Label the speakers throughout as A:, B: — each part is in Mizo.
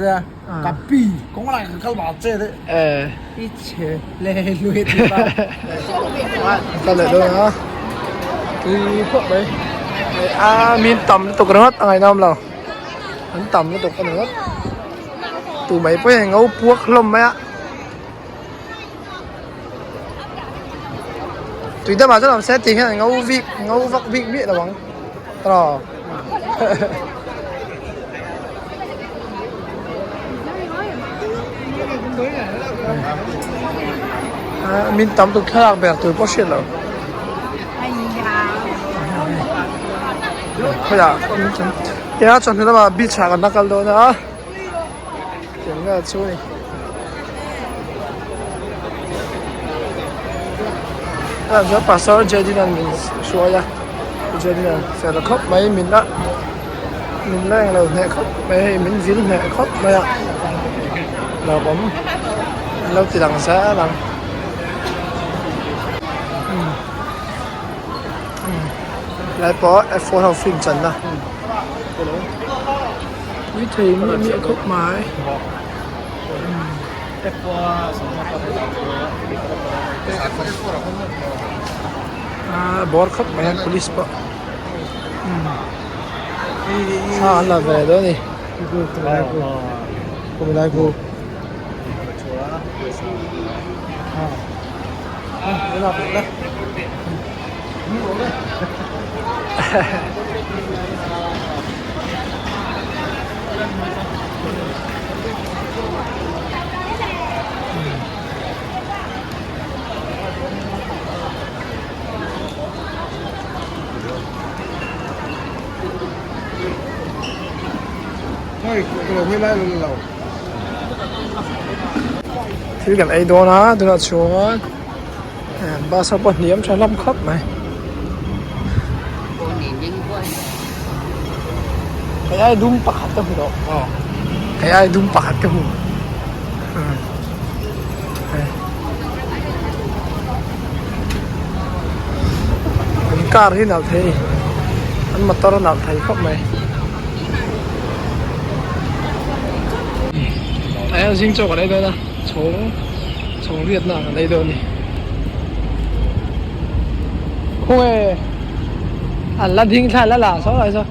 A: Ka pi kawng lai ka kal bal che de. I che le lui ti ba.
B: Ka leh dawn a. Tui khawp mai. A min tam lutuk ringawt a ngaihnawm lo. An tam lutuk a ni ringawt. Tu mai pawh hian ngo puak hlawm mai a. Tui deuh ah chuan awm se tih hian an ngo vik ngo vak bik miah lo ang. Tawh. Min tam tuk thlalak ber tur pawh hriat lo. Khawiah tia chawhnu lamah beach ah kan la kal dawn a tiang vel chu a ni. Tunah chuan pastor Jadin-a'n min hruai a Jadin-a'n fel khawp mai min a min la englo hneh khawp mai hei min vil hneh khawp mai a lawmawm an lo ti lang zel ang helai pawh F four ho film channa tui thei miah miah khawp mai. Bawr khawp mai a police pawh thla an la ve dawn a ni Thil kan ei dawn a tunah chuan bus ho pawh hniam tha hlawm khawp mai. Hei ai dum pakhat ka hmu tawh hei ai dum pakhat ka hmu. An car hi nalh thei a ni an motor a nalh thei khawp mai tah hian zing chaw kan ei dawn a chhawng chhawng riat na kan ei dawn a ni khawnge an la ding thla la la saw lai saw.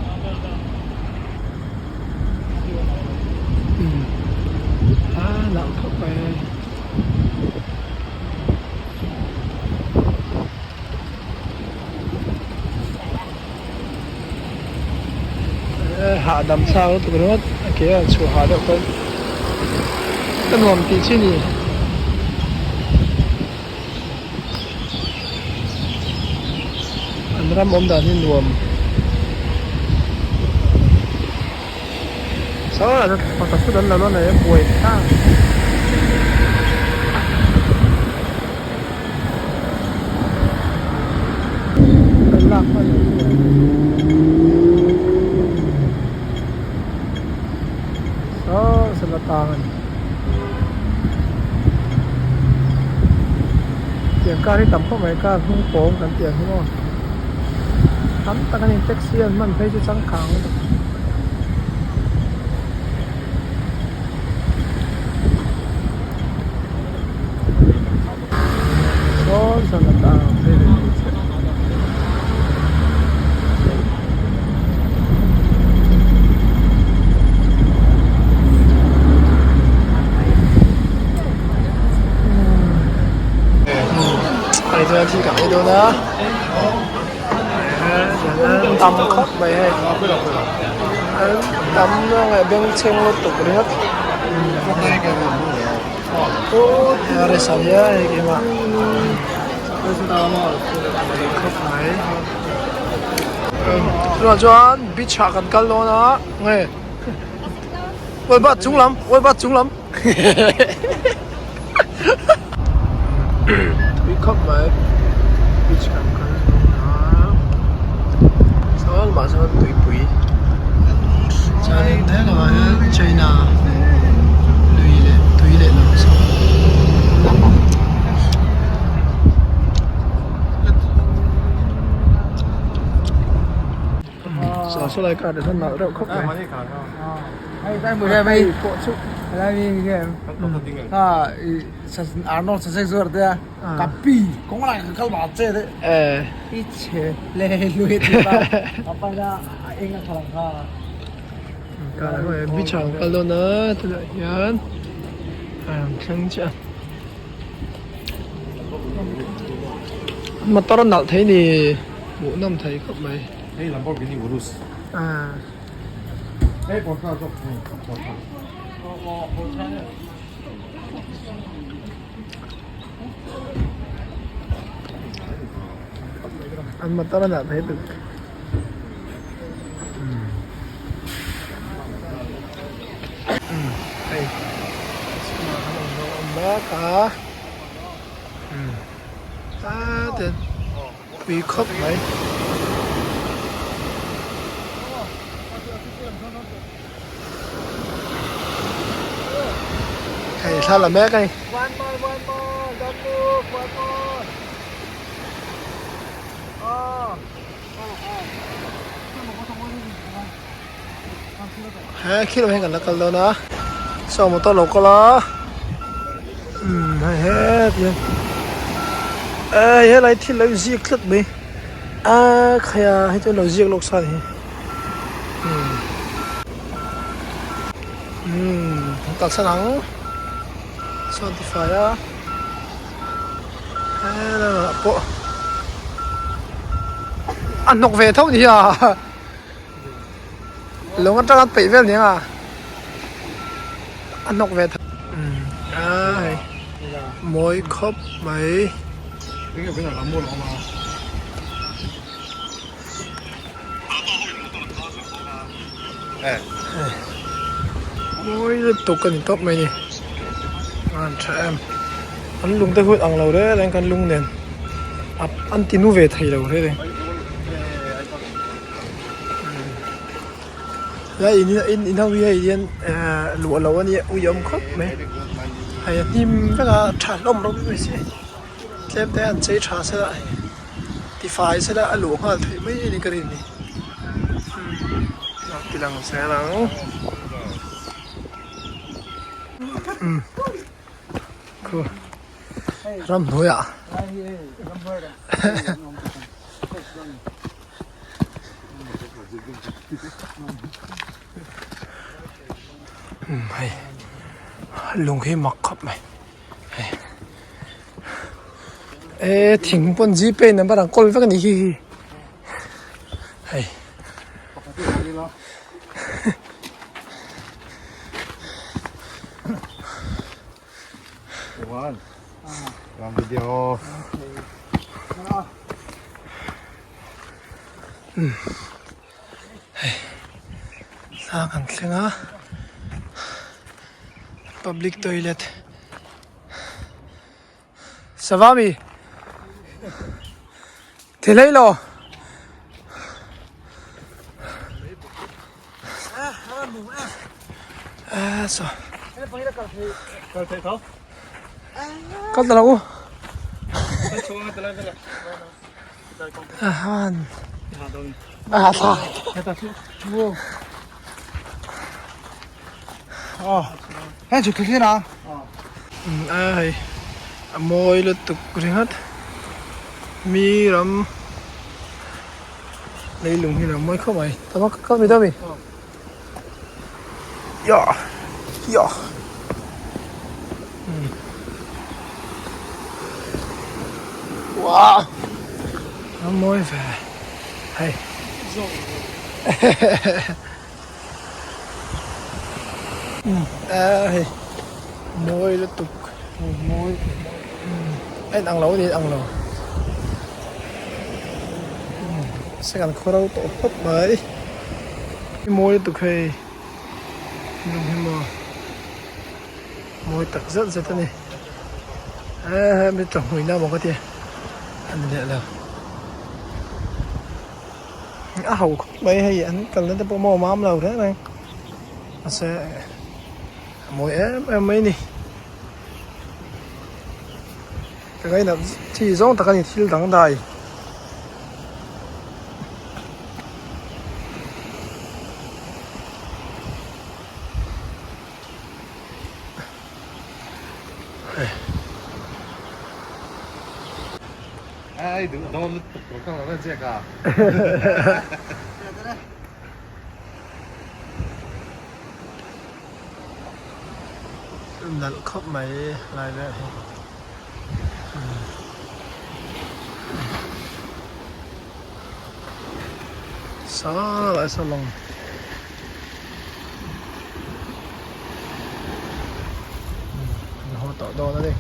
B: Hahdam chak lutuk ringawt a ke a chhuah hah deuh pawn ka nuam tih chi ni. An ram awm dan hi nuam. Saw lah pakhat chu kan lo la nei a buai thlak. Kan lak hman lo chu saw sala tang a ni. Tiang car hi tam khawp mai car hnung pawng kan tih ang hi maw tam tak a ni taxi an hman phei chu changkang lutuk. Sawn sawn a tang phei ve thei chiah. Hei chuan thil ka ei dawn a tam khawp mai hei tam a bengchheng lutuk ringawt. Tunah chuan beach ah kan kal dawn a nge awi bus chung lam awi bus chung lam tui khawp mai beach kan kal dawn a chuan mah chuan tuipui chuanin helamah hian China lui leh tui leh lam chu saw saw lai car te sawn nalh reuh khawp mai.
A: Hei pawh chu
B: Beach ah an kal dawn a tunah hian a rawn thleng chiah a. Motor a nalh thei ni hmuh nawm thei khawp mai.
C: Hei Lamborghini Urus. Hei Porsche zawk hei Porsche.
B: An motor a nalh thei tuk. Hei chhungah khan awm rawh awm mek a tlate pui khawp mai. Hei thla la mek a ni. He khi lam hian kan la kal dawn a saw motor lo kal a umm hei heti hian eh helai thil lo inziak tlat mai a khaia hei chu an lo ziak lawk sa a ni hi umm umm kan kalsan ang sawn tifai a helamah pawh a hnawk ve tho ni a. Lung atanga peih vel nia a hnawk ve tho a hei mawi khawp mai. Mawi lutuk a ni tawp mai ni a han tha em an lung te huat ang lo reng reng kan lung nen an ti nu ve thei lo reng reng. Lai in in in ho hi hei hian ehh luah lo a nia ui a awm khawp mai hei a hnim vek a tha hlawm rawk mai si tlem te an chei tha se la tifai se la a luh nghal theih mai a ni ka rin ni umm ti lang zel ang umm khu ramhnuaiah. Hei lung hi mak khawp mai hei e thing pawn g pay number ang kawl vek a ni hi hi hei. Hei tlang an thleng a public toilet sava mi thilei lo. Kal ta lo u. Hei a mawi lutuk ringawt mi ram. Leilung hi lo mawi khawp mai tama ka mi dami ya ya wow a mawi ve hei hei mawi lutuk mawi a inang lo a ni a inang lo. Second khaw ro tawh phawt mai mawi lutuk hei lung hi maw mawi tak zet zet a ni eh mi chawhmui na maw ka ti a ni leh lo a ho khawp mai hei an kalna te pawh maw mam lo reng reng mahse a mawi em em mai a ni. Ka ngainat chi zawng tak a ni thil dangdai.
C: Ai duh dawn lutuk tur ka lo ziak a.
B: Nalh khawp mai lai vel hi. Saw lai saw lawng. Kan haw tawh dawn a ni.